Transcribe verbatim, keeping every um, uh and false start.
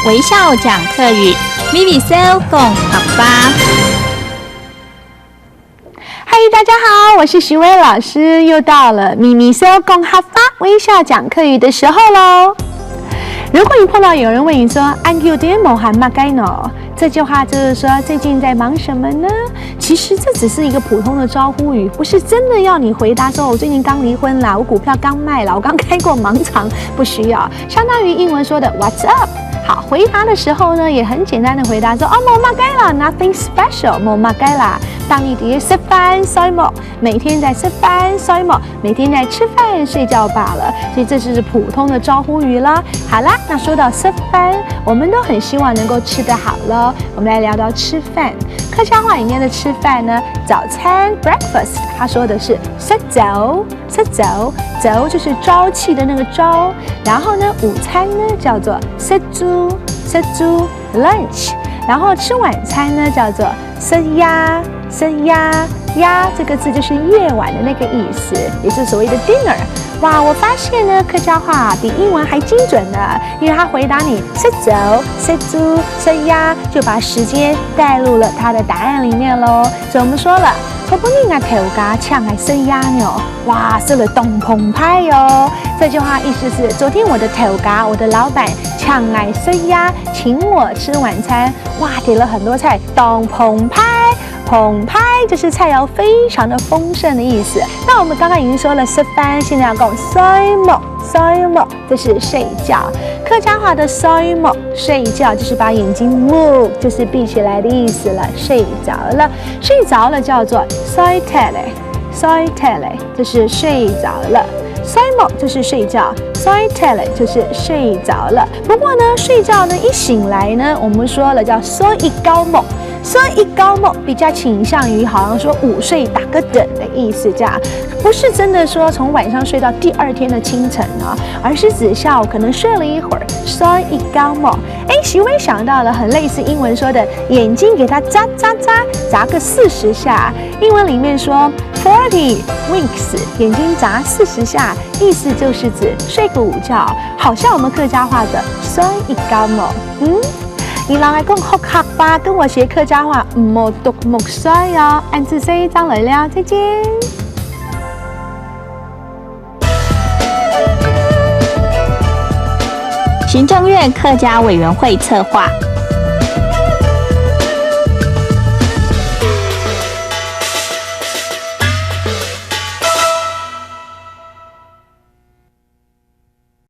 微笑讲客语，微微笑讲客话。嗨，大家好，我是徐薇老师，又到了咪咪笑讲客话，微笑讲客语的时候喽。如果你碰到有人问你说，恁久都無閒麼个呢？这句话就是说最近在忙什么呢？其实这只是一个普通的招呼语，不是真的要你回答说我最近刚离婚啦，我股票刚卖了，我刚开过盲肠，不需要。相当于英文说的 What's up？好，回答的时候呢，也很简单的回答说，哦，無麼个啦，nothing special，無麼个啦。當你在食飯睡目，每天在食飯睡目，每天在吃饭睡觉罢了。所以这就是普通的招呼语了。好啦，那说到吃饭，我们都很希望能够吃得好了。我们来聊到吃饭，客家话里面的吃饭呢，早餐 breakfast，他说的是食朝，食朝，朝就是朝气的那个朝。然后呢，午餐呢叫做食朝，食朝 lunch。然后吃晚餐呢叫做食夜，食夜，夜这个字就是夜晚的那个意思，也是所谓的 dinner。哇，我发现呢，客家话比英文还精准呢，因为它回答你食朝、食朝、食夜，就把时间带入了它的答案里面喽。所以我们说了，昨晡日𠊎頭家請𠊎食夜呢，哇，食了當澎湃哦。这句话意思是，昨天我的头家，我的老板请𠊎食夜，请我吃晚餐，哇，点了很多菜，當澎湃。澎湃就是菜肴非常的丰盛的意思。那我们刚刚已经说了食飯，现在要讲睡目，睡目就是睡觉。客家话的睡目，睡觉就是把眼睛目，就是闭起来的意思了，睡着了。睡着了叫做睡忒咧，睡忒咧，就是睡着了。睡目就是睡觉，睡忒咧就是睡着了。不过呢，睡觉呢，一醒来呢，我们说了叫睡一觉目，睡一觉目比较倾向于好像说午睡打个盹的意思，这样不是真的说从晚上睡到第二天的清晨啊，而是指下午可能睡了一会儿，睡一觉目。哎，徐薇想到了很类似英文说的，眼睛给它眨眨眨，眨个四十下。英文里面说 forty winks，眼睛眨四十下，意思就是指睡个午觉，好像我们客家话的睡一觉目。嗯，你老来跟我学客话，跟我学客家话，莫独目睡哦。俺自己张磊聊，再见。行政院客家委员会策划，